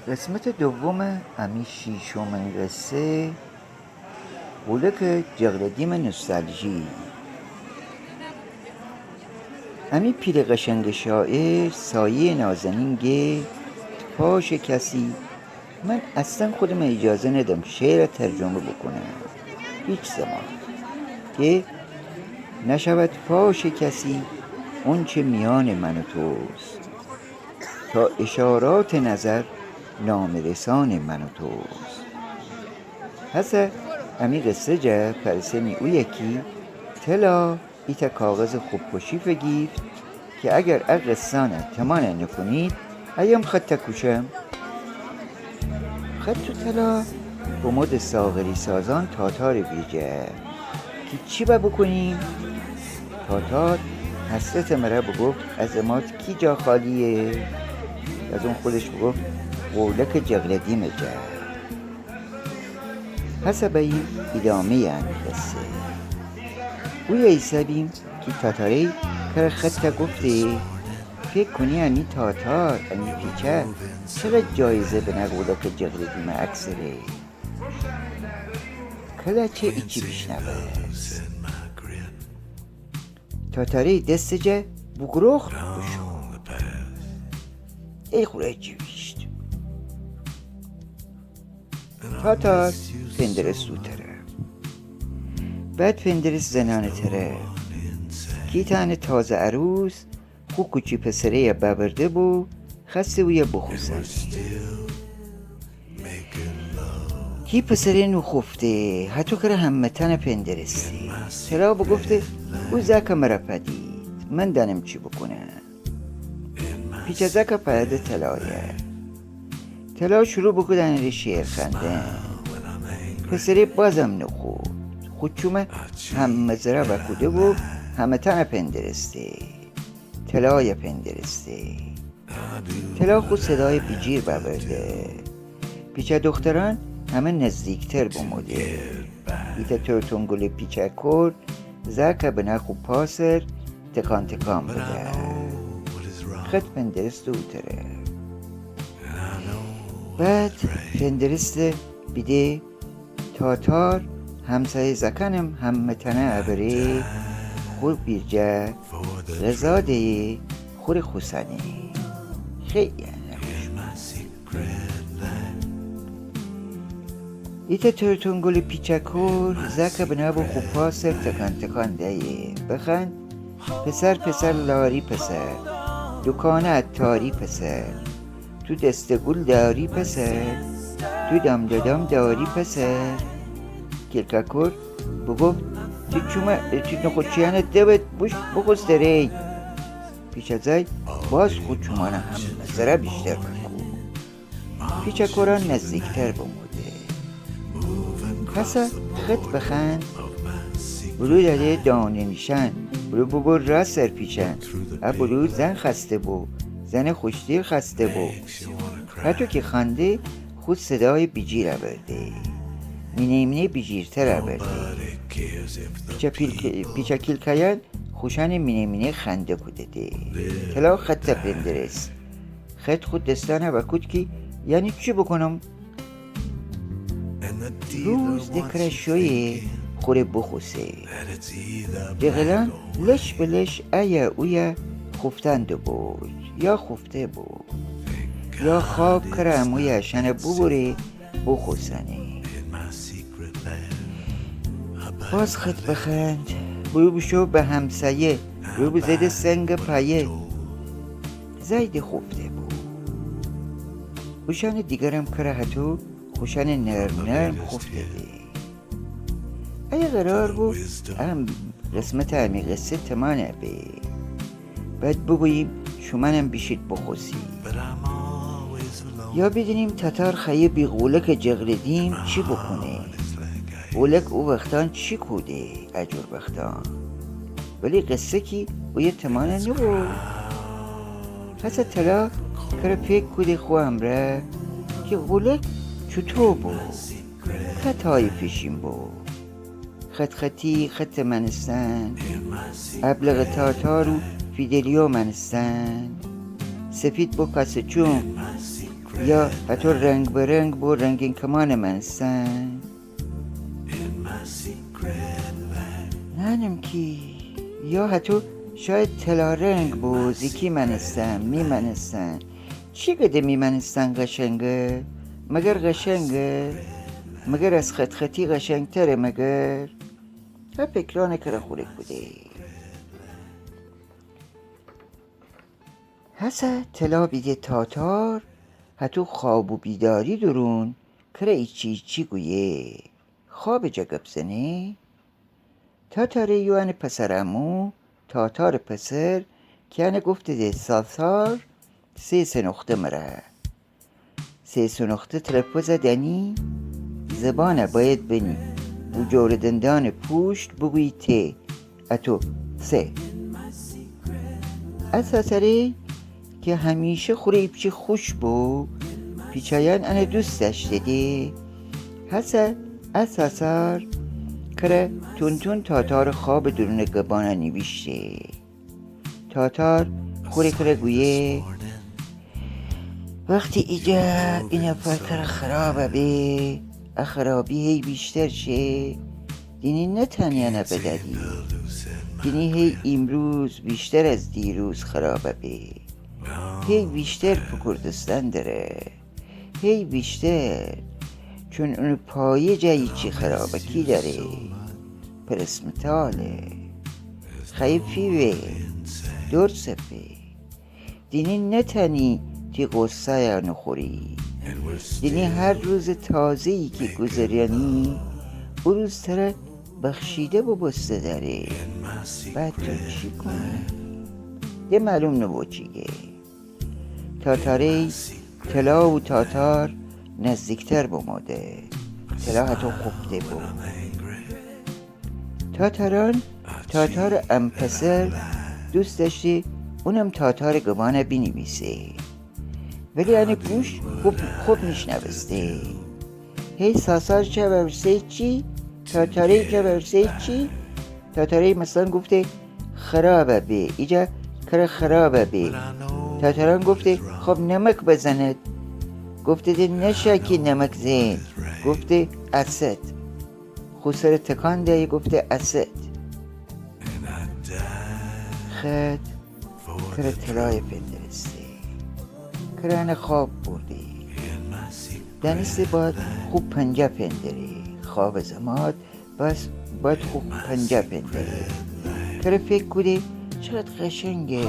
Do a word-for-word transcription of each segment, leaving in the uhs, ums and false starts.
قسمت دوم امی شیشمین قصه، غولک جغله‌دیم نوستالژی. امی پیر قشنگ شاعر سایه‌ی نازنین گه، پاش کسی، من اصلاً خودم اجازه ندم شعر ترجمه بوکونم. هیچ زمان. گه نشود پاش کسی اونچه میان من و توست. تا اشارات نظر نامه‌رسان من و توست. هسه امی قصه جا پرسمی اویه کی طلا ایتأ کاغذ خوب پشتی فگیفت کی اگر ا قصه‌نه تمانه نوکونید، ایم خطه کوشم. خط و طلا بمود ساغری‌سازان تاتار ویجه کی چی با بوکونیم؟ تاتار حسرت مره بوگفت از امات کی جا خالیه؟ از اون خودش بوگفت غولک جغله‌دیم جا. هسه بأییم ادامه‌ی امی قصه. اویه ایسه‌بیم کی تاتاره‌ی کره خطه گفته، فکر کونی امی تاتار، امی پیچه، چره جایزه بنه غولک جغله‌دیم اکثره؟ کله چه ایچی بیشنوه؟ تاتاره‌ی دست جا بوگروخت بوشو. ای خوره جیویشت. تاتار فندرست او تره. بعد فندرست زنانه تره. کی تانه تازه عروس خو کوچی پسره‌یه بأورده بو، خوأسته اویه بوخوسنه. کی پسره نوخوفته، هتو کره همه‌تأنه فندرسته. طلا بوگفته، او زأکه مره فدید، من دأنم چی بوکونم. پیچه زأکه فده طلایه. طلا شروع بوکود انه ره شعر خوأندن. پسره بازم نوخوفت. خو چومه همه‌زره وأکوده بو، همه‌تأنه فندرسته. طلایه فندرسته. طلا خو صدایه بیجیر بأورده. پیچه دوخترأن همه نزدیکتر بوموده. ایتأ تورتونگول پیچه کور زأکه بنه خو پا سر تکان تکان بده. خط فندرسته او تره. بعد فندرسته بیده تاتار همسایه زأکأنم همه‌تأنه ابره خو ویرجه غذا دیه خوره خوسنه. خیلی انه خوش بو. ایتأ تورتونگول پیچه کور زأکه بنه بو خو پا سر تکان تکان دیه. بخوأن پسر پسر لاری پسر، دوکانه عطاری پسر، تو دسته گول داری پسر، تو دامدادام داری پسر. کیلکه کور بوگفت، تی چومه، تی نوخوچیأنه دوت بوش بوخوس دره. پیچه زأی باز خو چومأنه همه‌زره ویشتر وأکود. پیچه کورأن نزدیکتر بوموده. هسه خط بخوأن، بلو دأده دانه نیشأن، بلو ببر راه سرپیچأن. ا بلو زن خوأسته بو، زن خوشدیل خوأسته بو. هتو کی خوأنده خو صدایه بیجیر ابرده. مینه مینه بیجیرتر ابرده. پیچه پیلک-، پیچه کیلکه‌یأن خوشأنه مینه مینه خنده کوده‌ده. طلا خطه فندرست. خط خو دسأنه وأکود کی یعنی چی بوکونم؟ روز دکره شویه خوره بوخوسه. جغلأن لش به لش ایه اویه خوفتن دوبو، یا خوفته بو، یا خواب کره امویه اشأنه بوبوره بوخوسنه. باز خط بخوأن، بلو بوشو به همسایه، بلو بزه ده سنگ پایه. زأی ده خوفته بو. اوشأنه دیگرم کره هتو خوشأنه نرم نرم خوفته‌ده. ایه قرار بو ا قسمت امی قصه تمانه به. بعد بوگوییم شومأنم بیشید بوخوسید. یا بیدینیم تاتار خوأیه بی غولک جغله‌دیم چی بوکونه. غولک او وختأن چی کوده، ا جور وختأن. ولی قصه کی اویه تمانه نوبو. هسه طلا کره فکر کوده خو امرأ کی غولک چوطو بو، که تایه پیشین بو. خط خطی خط مأنستن، ابلق تاتار و فیدلیو مأنستن، سفید بو کاسه چوم، یا هتو رنگ به رنگ بو رنگین کمانٚ مأنستن؟ نأنم کی. یا هتو شاید طلا رنگ بو، زیکی مأنستن، می مأنستن. چی گده می مأنستن قشنگه؟ مگر قشنگه؟ مگر از خط‌خطی قشنگتره مگر؟ هه فکرأنه کره خوره کوده. هسه طلا بیده تاتار هتو خواب و بیداری دورون کره ایچی ایچی گویه. خوابٚ جا گپ زنه. تاتارٚ یوئانٚ پسر عمو، تاتارٚ پسر، کی انه گفته ده ساسار، سه سه نقطه مره. سه سه نقطه تلفظ دنی، زبانه باید بنی و جورٚ دندانٚ پوشت بوگویی ته. اتو سه. ا ساساره‌ی کی همیشه خوره ایپچی خوش بو، پیچه‌یأن انه دوست دأشتیدی. هسه ا ساسار کره تون‌تون تاتارٚ خوابٚ دورونٚ گبانه نیویشته. تاتار خوره کره گویه، وختی ایجا ای نفر کره خرابه به، ا خرابی هی ویشتر شه. دینی نتأنی انه بدأری. دینی هی ایمروز ویشتر از دیروز خرابه به. هی ویشتر پوکوردستن دره. هی ویشتر. چون اونٚ پایه جایی چی خرابه کی دأره. پرسمتاله. خیفی وه. دور سپه. دینی نتأنی تی غصه‌یه نوخوری. دینی هر روزٚ تازه‌یی کی گوذرأنی، او روز تره بخشیده بوبوسته دأره. بعد تو چی کونی؟ ده معلوم نوبو چی گه. تاتاره‌ی طلا و تاتار نزدیکتر بموده. طلا هتو خوب ده بو. تاتارأن، تاتارٚ امپسر دوست دأشته اونم تاتارٚ گبانه بینیویسه. ولی انه گوش خوب، خوب نیشنوسته. هی ساسار چه وأورسه چی، تاتاره‌ی چه وأورسه چی. تاتاره‌ی مثلاً گفته خرابه به، ایجا کره خرابه به. تاتارأن گفته خب نمک بزند. گفته ده نشه کی نمک زئن. گفته اسد. خو سره تکان دهی گفته اسد. خط کره طلای فندرسته. کره انه خواب بورده. دأنسته باید خو پنجه فندره. خوابٚ زمات بس باید خو پنجه فندره. کره فکر کوده چقد قشنگه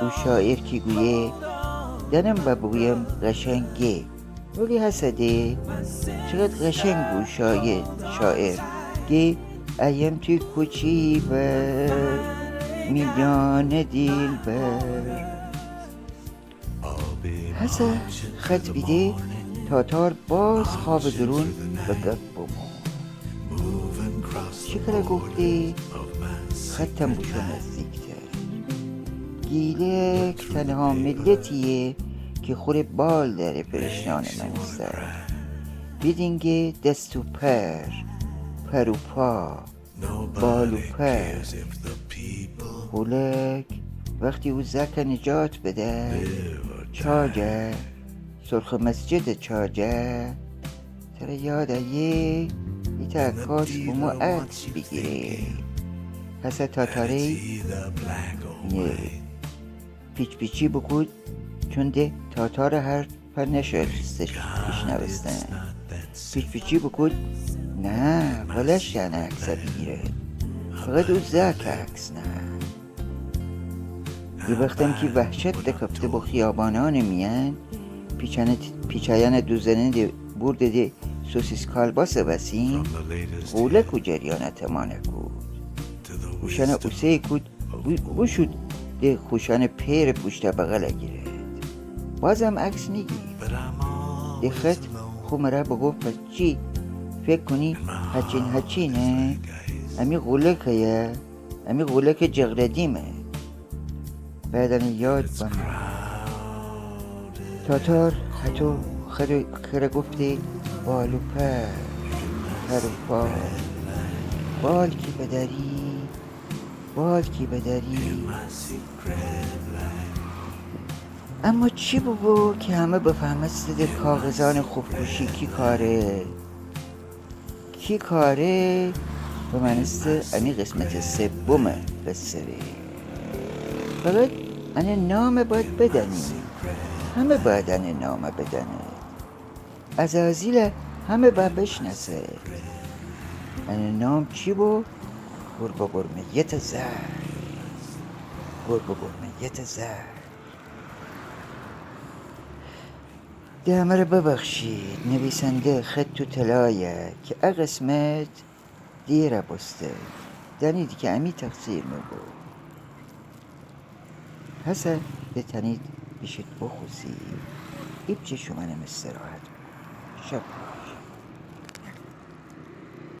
او شاعر کی گویه، دأنم ببویم قشنگه. ولی هسه ده چقد قشنگ بو شاعر، شاعر گه ایم توی کوچی و میدان دلبر. هسه خط بیده تاتار باز خوابٚ دورون به گپ بمو. چی کره گفته؟ خطم بوشو نزدیکتر. گیلک تنها ملتیه کی خوره بال دأره پرشنانٚ مأنستن. بیدینگه دست و پر، پر و پا، بال و پر. غولک وختی او زأکه نجات بده، چا جه، سرخٚ مسجدٚ چا جه، تره یاد ایه، ایتأ عکاس بومو عکس بیگیره. هسه تاتاره‌ی نیره. پیچ‌پیچی بوکود، چون ده تاتارٚ حرف نشوستش بیشنوستن. پیچ‌پیچی بوکود، نه، ولش انه عکسه بیگیره. فقط او زأکه عکس نه. ای وختم کی وحشت دکفته بو خیابانأنٚ میأن، پیچأنه، پیچأیأنه دوزنه ده بورده ده سوسیس کالباسٚ وسین، غولک او جریانه تمانه کود. خوشأنه اوسه کود، بو-، بوشود ده خوشأنٚ پئرٚ پوشته بغله گیرد. بازم عکس نیگیفت. ده خط خو مره بوگفت پس چی؟ فکر کونی هچین هچینه؟ امی غولکه یه. امی غولکٚ جغله دیمه. بعد انه یاد بمو. تاتار هتو خره، کره گفته بال و پر، پر و بال. بال کی بدأری، بال کی بدأری. اما چی بوبو کی همه بفهمستید کاغذأنٚ خوبکوشی کی کاره؟ کی کاره؟ بمأنسته امی قسمتٚ سومه بسره. فقط انه نامه بأید بدأنی. همه بأید انه نامه بدأنید. عزازیله همه بأید بشنأسید. انه نام چی بو؟ گربه گرمیتٚ زهر. گربه گرمیتٚ زهر. ده امره ببخشید، نویسنده خط و طلایه کی ا قسمت دیره بوسته. دأنید کی امی تقصیر می بو. هسه ده تأنید بیشید بخوسید. ایپچه شومأنم استراحت بوکونید. شب